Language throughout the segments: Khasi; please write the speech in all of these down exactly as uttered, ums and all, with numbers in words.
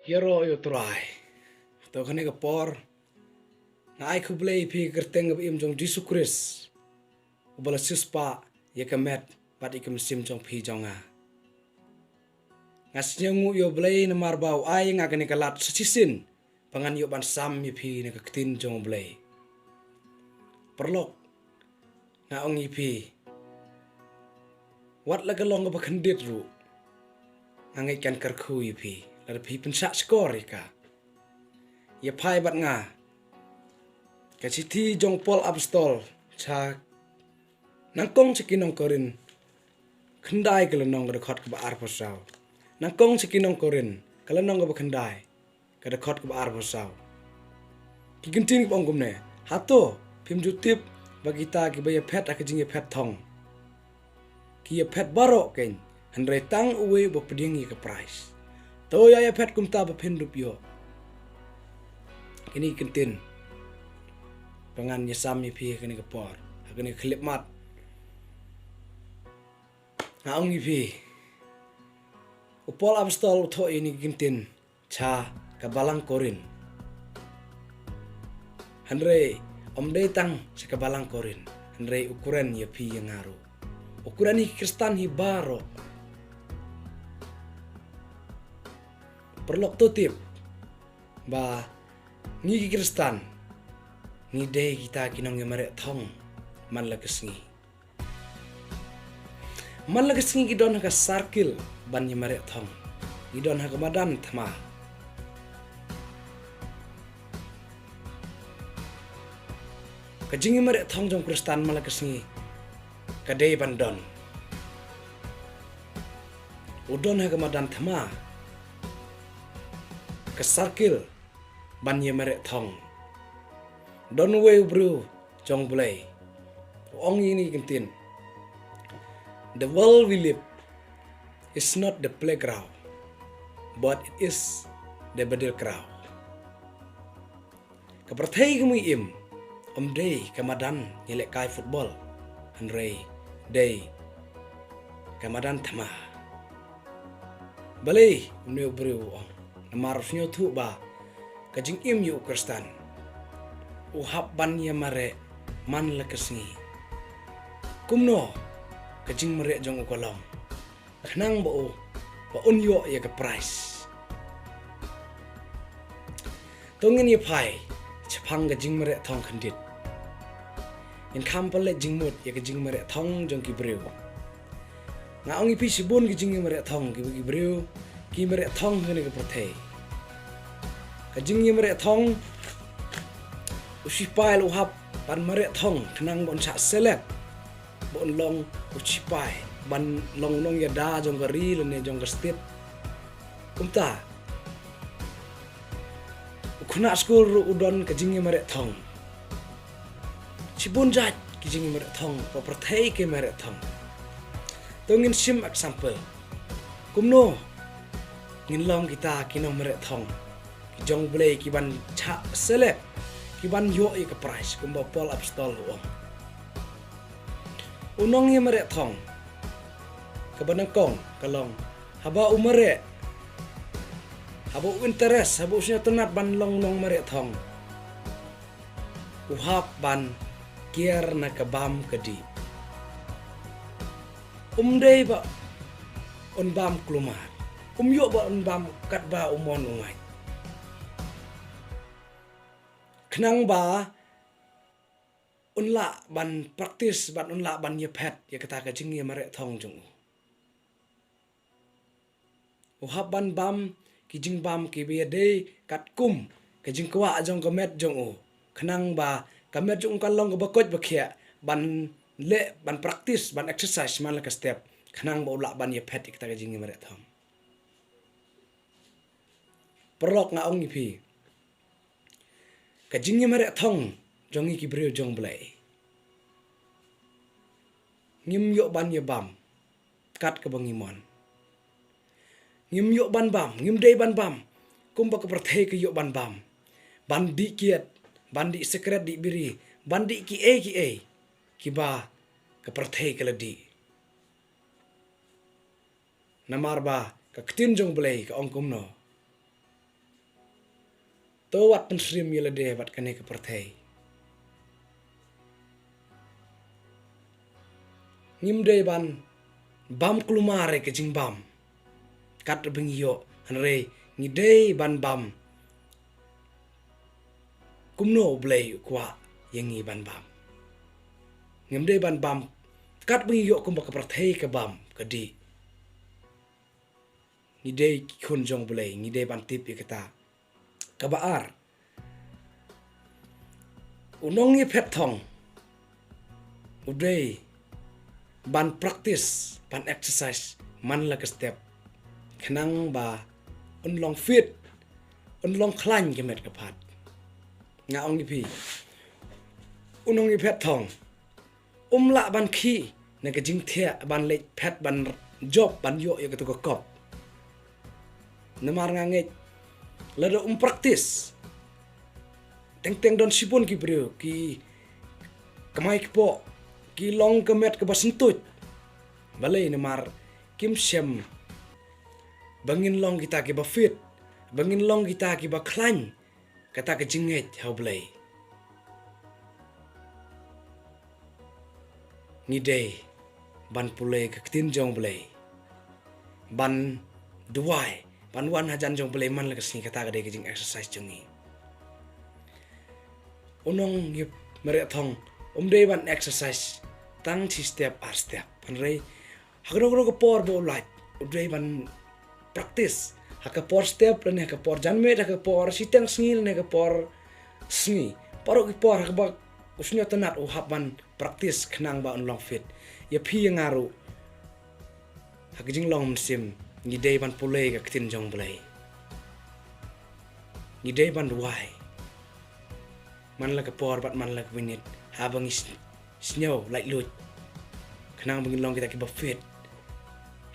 Ïaroh ïa u Trai. To kane ka por nga ai khublei ïa phi ha ka kyrteng kaba im jong u Jisu Khrist, uba la siewspah ïa ka met bad ïa ka mynsiem jong phi jong nga. Nga sngewnguh ïa u Blei namar ba u ai ïa nga kane ka lad sa shisien ba ngan ïoh ban sam ïa phi na ka ktien jong u Blei. Paralok, nga ong ïa phi, wat la ka long kaba khyndiat ruh, nga ngeit kan kyrkhu ïa phi lada phi pynshah shkor ïa ka. Ïa phai bad nga ha ka shithi jong u Paul Apostol sha, nyngkong sha ki nong Korinth khyndai, ka lynnong, ka dkhot kaba arphew saw. Nyngkong sha ki nong Korinth, ka lynnong kaba khyndai, ka dkhot kaba arphew saw. Ki kyntien kiba ong kumne: Hato phim ju tip ba kita kiba ïaphet ha ka jingïaphet thong ki ïaphet baroh keiñ, hynrei tang uwei uba pdiang ïa ka prais? To ïa ïaphet kumta ba phin dup ïoh. Kine ki kyntien ba ngan ïasam ïa phi ha kane ka por, ha kane ka khyllipmat. Nga ong ïa phi, u Paul Apostol u thoh ïa kine ki kyntien sha ka balang Korinth. Hynrei ym dei tang sha ka balang Korinth, hynrei u kren ïa phi ïa nga ruh, u kren ïa ki Khristan hi baroh. Paralok, to tip ba ngi ki Khristan ngi dei kita ki nongïamareh thong man la ka sngi. Man la ka sngi ngi don ha ka circle ban ïamareh thong, ngi don ha ka madan thma. Ka jingïamareh thong jong u Khristan man la ka sngi ka dei ban don, u don ha ka madan thma, ka circle ban ïamareh thong. Don uwei u briew jong u Blei u ong ïa kine ki kyntien: The world we live is not the playground, but it is the battleground. Ka pyrthei ka mui im ym dei ka madan ïalehkai football, hynrei dei ka madan thma. Balei? Une u briew u ong, namar u sngewthuh ba ka jingim ïa u Khristan u hap ban ïamareh man la ka sngi. Kumno ka jingmareh jong u ka long? Khnang ba u, ba un ïoh ïa ka prais. To ngin ïa phai shaphang ka jingmareh thong khyndiat. Ngin kham pynleit jingmut ïa ka jingmareh thong jong ki briew. Nga ong ïa phi, shibun ka jingïamareh thong kiba ki briew ki mareh thong ha kane ka pyrthei. Ka jingïamareh thong, u sipai u hap ban mareh thong khnang ba un shah select ba un long u sipai ban long nongïada jong ka ri lane jong ka state. Kumta u khynnah skul ruh u don ka jingïamareh thong. Shibun jait ki jingïamareh thong, ka pyrthei ka mareh thong. To ngin shim example kumno ngin long kita ki nongmareh thong ki jong u Blei, ki ban shah select, ki ban ïoh ïa ka prais, kumba u Paul Apostol u ong. U nongïamareh thong kaba nyngkong ka long, haba u mareh, haba u interest, haba u sngewtynnat ban long nongmareh thong, u hap ban kiar na ka bam ka dih. Um dei ba un bam kulmar, um ïoh ba un bam katba u mon u ngeit, khnang ba un lah ban practice, ban, un lah ban ïaphet ïa kata ka jingïamareh thong jong u. U hap ban bam ki jingbam kiba ïadei katkum ka jingkwah jong ka met jong u, khnang ba ka met jong u kan long kaba koit ba khiah, ban leh, ban practice, ban exercise man la ka step, khnang ba u lah ban ïaphet ïa kata ka jingïamareh thong. Paralok, nga ong ïa phi, ka jingïamareh thong jong ngi ki briew jong u Blei, ngim ïoh ban ïabam kat kaba ngi mon. Ngim ïoh ban bam, ngim dei ban bam kumba ka pyrthei ka ïoh ban bam, ban dih kiad, ban dih sikret, dih biri, ban dih kiei kiei kiba ka pyrthei ka la dih. Namar ba ka ktien jong u Blei ka ong kumno? to wat pynsyriem ïa lade bad kane ka pyrthei. Ngim dei ban bam kulmar ïa ka jingbam kat ba ngi ïoh, hynrei ngi dei ban bam kumno U Blei u kwah ïa ngi ban bam. Ngim dei ban bam kat ba ngi ïoh kumba ka pyrthei ka bam ka dih. Ngi dei ki khun jong U Blei, ngi dei ban tip ïa kata. Kaba ar, u nongïaphet thong u dei ban practice, ban exercise man la ka step, khnang ba un long fit, un long khlaiñ ka met ka phad. Nga ong ïa phi, u nongïaphet thong um lah ban khih na ka jingthiah ban leit phet ban jop ban ïoh ïa katu ka kop. Namar nga ngeit lada um practice, teng teng don shibun ki briew ki kmai kpoh, ki long ka met kaba syntuid. Balei? Namar kim shem ba ngin long kita kiba fit, ba ngin long kita kiba khlaiñ kata ka jingngeit ha U Blei. Ngi dei ban pule ka ktien jong U Blei, ban duwai, ban wan hajan jong U Blei man la ka sngi, kata ka dei ka jing exercise jong ngi. U nongïamareh thong um dei ban exercise tang shi step ar step, hynrei ha kano kano ka por ba u lait u dei ban practice. Ha ka por step lane ha ka por janmiet, ha ka por shiteng sngi lane ha ka por sngi, baroh ki por ha kaba u sngewtynnat u hap ban practice khnang ba un long fit. Ïa phi ïa nga ruh, ha ka jinglong mynsiem ngi dei ban pule ka ktien jong U Blei. Ngi dei ban duwai man la ka por bad man la ka minit, haba ngi s-, sngew laitluid, khnang ba ngin long kita kiba fit.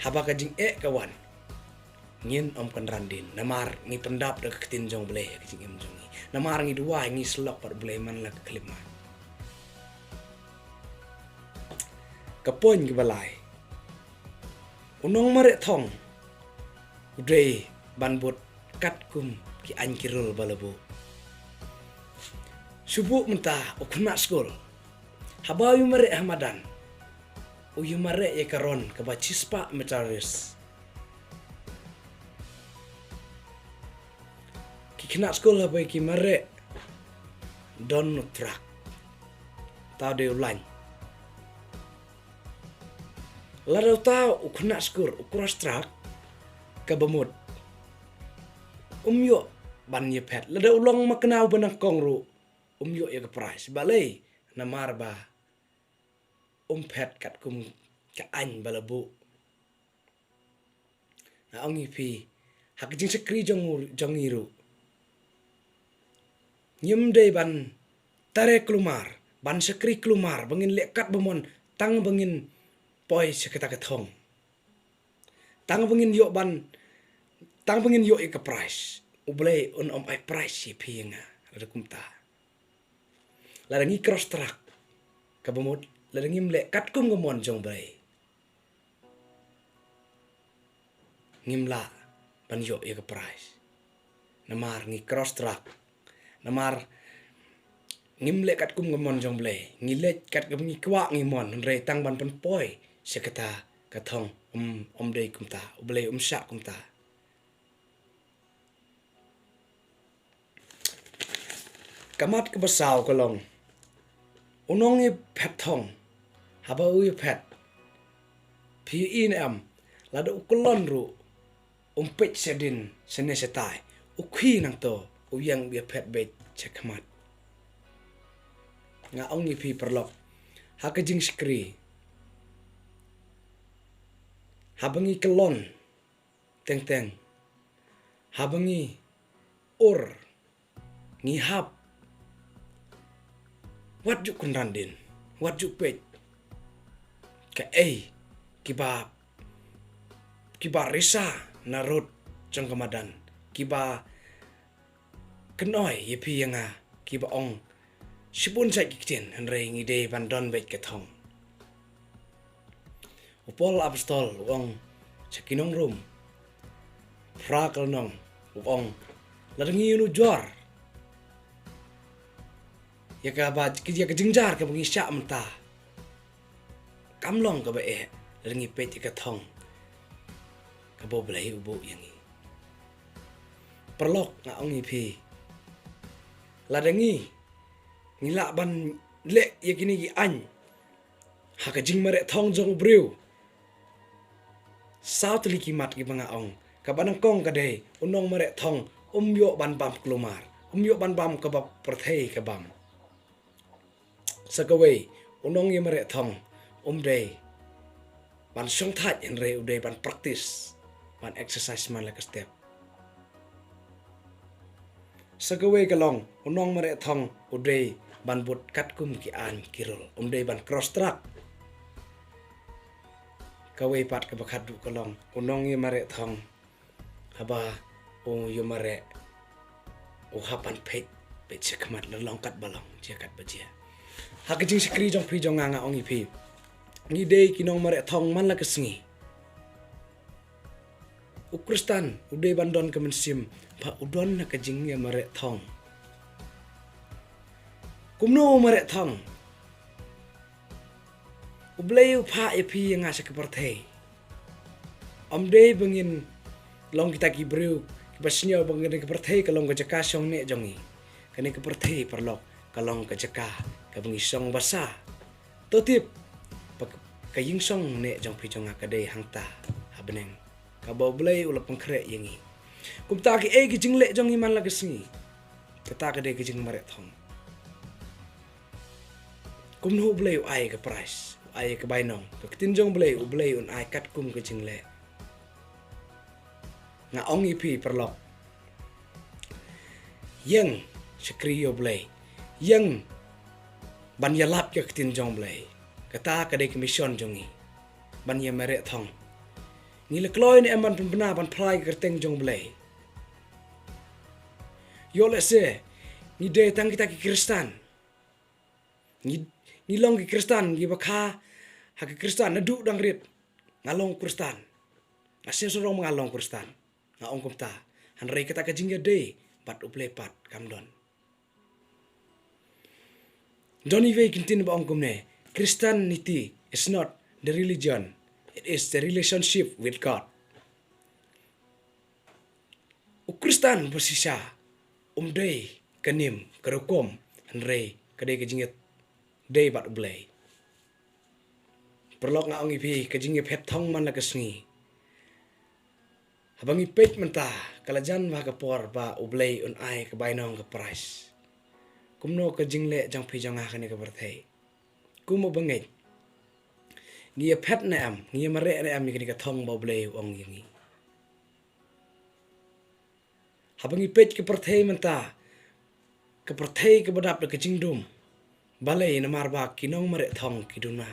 Haba ka jingeh ka wan, ngin ym kynran dien, namar ngi pyndap da ka ktien jong U Blei ha ka jingim jong ngi. Namar ngi duwai, ngi syllok bad U Blei man la ka khyllipmat. Ka point kaba lai, u nongmareh thong u dei ban bud katkum ki aiñ ki rule ba la buh. Shu buh mynta, u khynnah skul haba u ïamareh ha madan, u ïamareh ïa ka ron kaba shispah meter. Ki khynnah skul haba ki mareh, don u track, uta u dei u lain. Lada uta u khynnah skul u cross track, kaba mut um ïoh ban ïaphet. Lada u long makna uba nyngkong ruh, um ïoh ïa ka prize. Balei? Namar ba um phet katkum ka aiñ ba la buh. Nga ong ïa phi, ha ka jingshakri jong, jong ngi ruh, ngim dei ban tare kulmar, ban shakri kulmar ba ngin leh kat ba mon, tang ba ngin poi sha kata ka thong, tang ba ngin ïoh ban, tang ba ngin ïoh ïa ka prize. U Blei un ym ai prize ïa phi ïa nga lada kumta. Lada ngi cross track, kaba mut lada ngim leh katkum ka mon jong U Blei, ngim lah ban ïoh ïa ka prize. Namar ngi cross track, namar ngim leh katkum ka mon jong U Blei, ngi leh katkum ngi kwah ngi mon, hynrei tang ban pynpoi sha kata ka thong, um, um dei kumta, U Blei um shah kumta. Ka mat kaba saw ka long, u nongïaphet thong haba u ïaphet, phi ïohi ne em, lada u kyllon ruh, um peit shadien shane shatai, u khie nangto, u ïeng ïaphet beit sha khmat. Nga ong ïa phi paralok, ha ka jingshakri, haba ngi kyllon teng teng, haba ngi ur, ngi hap, wat ju kynran dien, wat ju peit kaei kiba, kiba risa na rud jong ka madan, kiba kynnoh ïa phi ïa nga, kiba ong shibun jait ki ktien, hynrei ngi dei ban don beit ka thong. U Paul Apostol u ong sha ki nong Rom, phra ka lynnong, u ong, lada ngi ïanujor ïa kaba, ïa ka jingjia kaba ngi shah mynta kam long kaba eh lada ngi peit ïa ka thong kaba U Blei u buh ïa ngi. Paralok, nga ong ïa phi, lada ngi, ngi lah ban leh ïa kine ki aiñ ha ka jingmareh thong jong u briew, saw tylli ki mat kiba nga ong. Kaba nyngkong ka dei, u nongmareh thong um ïoh ban bam kulmar, um ïoh ban bam kaba pyrthei ka bam. Sa kawei, u nongïamareh thong um dei ban shongthait, hynrei u dei ban practice, ban exercise man la ka step. Sa kawei ka long, u nongmareh thong u dei ban bud katkum ki aiñ ki rule, um dei ban cross track. Kawei pat kaba khatduh ka long, u nongïamareh thong, haba u ïamareh, u hap ban peit, peit shakhmat, la long katba long, jia katba jia. Ha ka jingshakri jong phi jong nga, nga ong ïa phi, ngi dei ki nongmareh thong man la ka sngi. U Khristan u dei ban don ka mynsiem ba u don ha ka jingïamareh thong. Kumno u mareh thong? U Blei u phah ïa phi ïa nga sha ka pyrthei. Ym dei ba ngin long kita ki briew kiba sngew ba kane ka pyrthei ka long ka jaka shong neh jong ngi. Kane ka pyrthei, paralok, ka long ka jaka kaba ngi shong basa. To tip ba ka ïing shong neh jong phi jong nga ka dei hangta ha bneng, kaba U Blei u la pynkhreh ïa ngi. Kumta, kiei ki jingleh jong ngi man la ka sngi? Kata ka dei ka jingmareh thong. Kumno U Blei u ai ka prize, u ai ka bainong? Ka ktien jong U Blei, U Blei un ai katkum ka jingleh. Nga ong ïa phi, paralok, ïeng shakri ïa U Blei, ïeng ban ïalap ïa ka ktien jong U Blei. Kata ka dei ka mission jong ngi, ban ïamareh thong. Ngi la kloi ne em ban pynbna, ban phla ïa ka kyrteng jong U Blei? Ïoh lehse ngi dei tang kita ki Khristan. Ngi, ngi long ki Khristan kiba kha ha ki Khristan naduh dang rit. Nga long Khristan. Nga sngewsarong ba nga long Khristan, nga ong kumta. Hynrei kata ka jingïadei bad U Blei pat kam don. Don iwei i kyntien ba ong kumne: Christianity is not the religion, it is the relationship with God. U Khristan ba shisha um dei ka niam ka rukom, hynrei ka dei ka jingïadei bad U Blei. Paralok, nga ong ïa phi, ka jingïaphet thong man la ka sngi, haba ngi peit mynta, ka la jan bha ka por ba U Blei un ai ka bainong, ka prize. Kumno ka jingleh jong phi jong nga ha kane ka pyrthei? Kum u bangeit, ngi ïaphet ne em, ngi ïamareh ne em ïa kane ka thong ba U Blei u ong ïa ngi? Haba ngi peit ka pyrthei mynta, ka pyrthei kaba dap da ka jingdum. Balei? Namar ba ki nongmareh thong ki duna.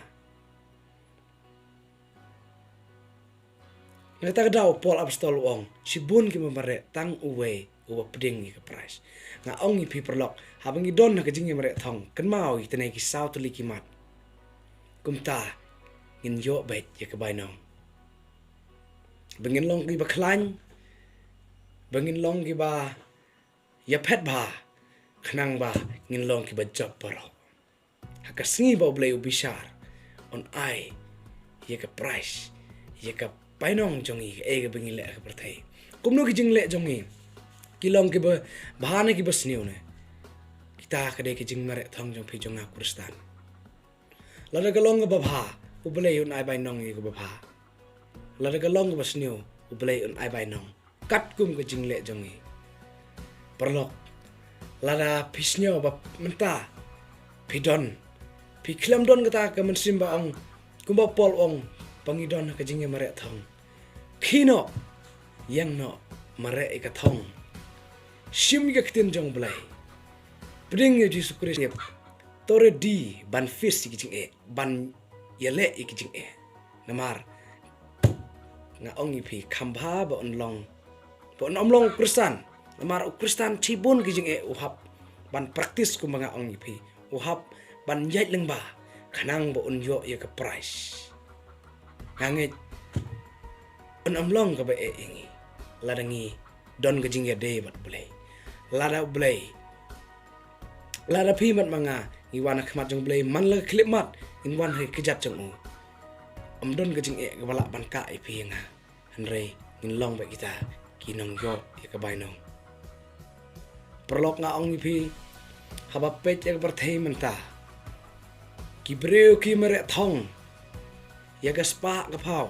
Na kata ka daw u Paul Apostol u ong, shibun kiba mareh, tang uwei uba pdiang ïa ka prize. Nga ong ïa phi, paralok, haba ngi don ha ka jingïamareh thong, kynmaw ïa kitei ki saw tylli ki mat. Kumta ngin ïoh beit ïa ka bainong. Ba ngin long kiba khlaiñ, ba ngin long kiba ïaphet bha, khnang ba ngin long kiba jop baroh. Ha ka sngi ba U Blei u bishar, un ai ïa ka prize, ïa ka bainong jong ngi, kaei kaba ngi leh ha ka pyrthei. Kumno ki jingleh jong ngi? Ki long kiba bha ne kiba sniew ne? Kita ka dei ka jingmareh thong jong phi jong nga, Khristan. Lada ka long kaba bha, U Blei un ai bainong ïa kaba bha. Lada ka long kaba sniew, U Blei un ai bainong katkum ka jingleh jong ngi. Paralok, lada phi sngew ba mynta phi don, phi khlem don kata ka mynsiem ba ong, kumba Paul ong, ba ngi don ha ka jingïamareh thong, khie noh, ïeng noh, mareh ïa ka thong. Shim ïa ka ktien jong U Blei. Pdiang ïa U Jisu Khrist. To ready ban face ïa ki jingeh, ban ïaleh ïa ki jingeh. Namar nga ong ïa phi, kham bha ba un long, ba un ym long u Khristan. Namar u Khristan shibun ki jingeh u hap ban practice, kumba nga ong ïa phi. U hap ban ïaid lyngba khnang ba un ïoh ïa ka prize. Nga ngeit un ym long kaba eh ïa ngi lada ngi don ka jingïadei bad U Blei. Lada U Blei Lada phi bad ma nga ngi wan ha khmat jong U Blei man la ka khyllipmat, ngin wan ha ka kjat jong u. Ym don ka jingeh kaba lah ban kah ïa phi ïa nga. Hynrei ngin long bad kita ki nongïoh ïa ka bainong. Paralok, nga ong ïa phi, haba peit ïa ka pyrthei mynta, ki briew ki mareh thong ïa ka spah ka phew.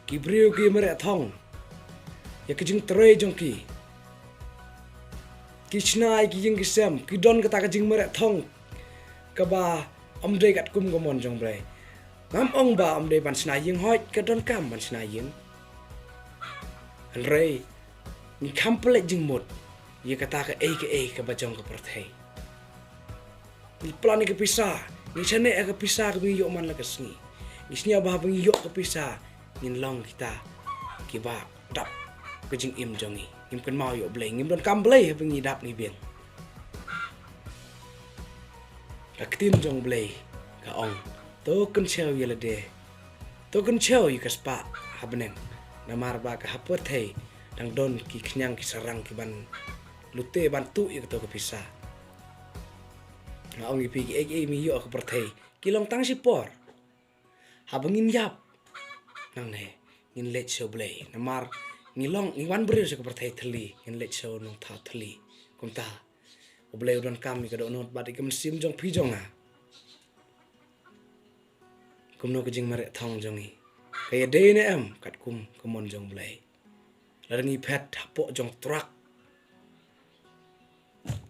Ki briew ki mareh thong ïa ka jingtrei jong ki. Ki shna ïa ki ïing ki sem, ki don kata ka jingmareh thong kaba ym dei katkum ka mon jong U Blei. Ngam ong ba ym dei ban shna ïing, hooid, ka donkam ban shna ïing. Hynrei ngi kham pynleit jingmut ïa kata kaei kaei kaba jong ka pyrthei. Ngi plan ïa ka pisa, ngi shaniah ïa ka pisa kaba ngi ïoh man la ka sngi. Ngi sngew ba haba ngi ïoh ka pisa, ngin long kita kiba dap ka jingim jong ngi. Ngim kynmaw ïa U Blei, ngim donkam Blei haba ngi dap ngi biang. Ka ktien jong U Blei ka ong, to kynshew ïa lade, to kynshew ïa ka spah ha bneng. Namar ba ka ha pyrthei dang don ki khñiang ki sarang ki ban lute ban tuh ïa kato ka pisa. Nga ong ïa phi, kiei kiei ba ngi ïoh ha ka pyrthei ki long tang shipor. Haba ngin ïap nangne, ngin leit sha U Blei. Namar ngi long, ngi wan briew sha ka pyrthei thylli, ngin leit sha u nongthaw thylli. Kumta U Blei u donkam ïa ka dohnud bad ïa ka mynsiem jong phi jong nga. Kumno ka jingmareh thong jong ngi, ka ïadei ne em katkum ka mon jong U Blei? Lada ngi phet hapoh jong truck,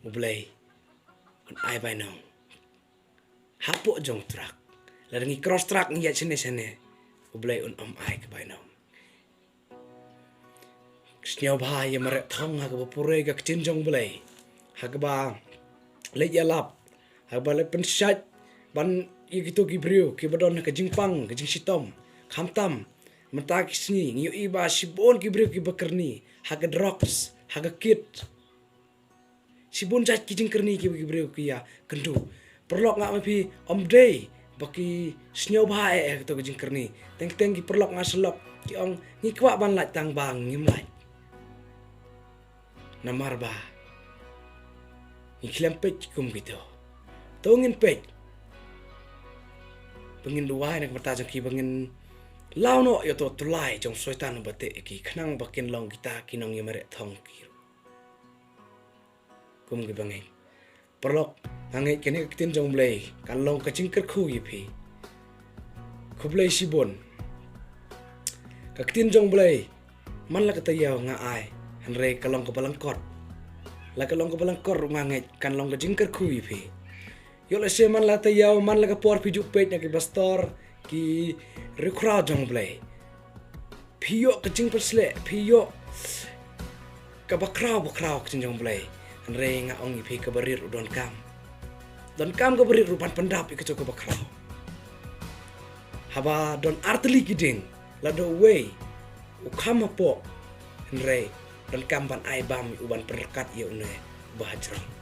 U Blei un ai bainong. Hapoh jong truck, lada ngi cross truck, ngi ïaid shane shane, U Blei un ym ai ka bainong. Sngewbha ïa mareh thong ha kaba pure ka ktien jong U Blei, ha kaba leit ïalap, ha kaba leit pynshait ban ïa kito ki briew kiba don ha ka jingpang ka jingshitom. Khamtam mynta ki sngi ngi ïohi ba shibun ki briew kiba kyrni ha ka drugs, ha ka kit. Shibun jait ki jingkyrni kiba ki briew ki ïakynduh. Paralok, nga ong ïa phi, ym dei ba ki sngewbha eh ha kato ka jingkyrni. Teng teng ki paralok nga sylloh ki ong, ngi kwah ban lait tang ba ngim lait. Namar ba ngi khlem peit kum kito. To ngin peit ba ngin duwai na ka bynta jong ki, ba ngin law noh ïa uto u tyllai jong u Soitan uba teh ïa ki, khnang ba kin long kita ki nongïamareh thong ki ruh kum kiba ngeit. Paralok, nga ngeit kane ka ktien jong U Blei kan long ka jingkyrkhu ïa phi. Khublei shibun. Ka ktien jong U Blei man la ka taïew nga ai, hynrei ka long kaba lyngkot. La ka long kaba lyngkot ruh nga ngeit kan long ka jingkyrkhu ïa phi. Ïoh lehse man la ka taïew, man la ka por phi ju peit na ki pastor, ki riewkhraw jong U Blei. Phi ïoh ka jingpynshlur, phi ïoh kaba khraw ba khraw ka ktien jong U Blei. Hynrei nga ong ïa phi, kaba rit ruh donkam. Donkam kaba rit ruh ban pyndap ïa kato kaba khraw. Haba don artylli ki dieng, lada uwei u kham hapoh, hynrei donkam ban ai bam ïa u ban pynryngkat ïa une uba hajrong.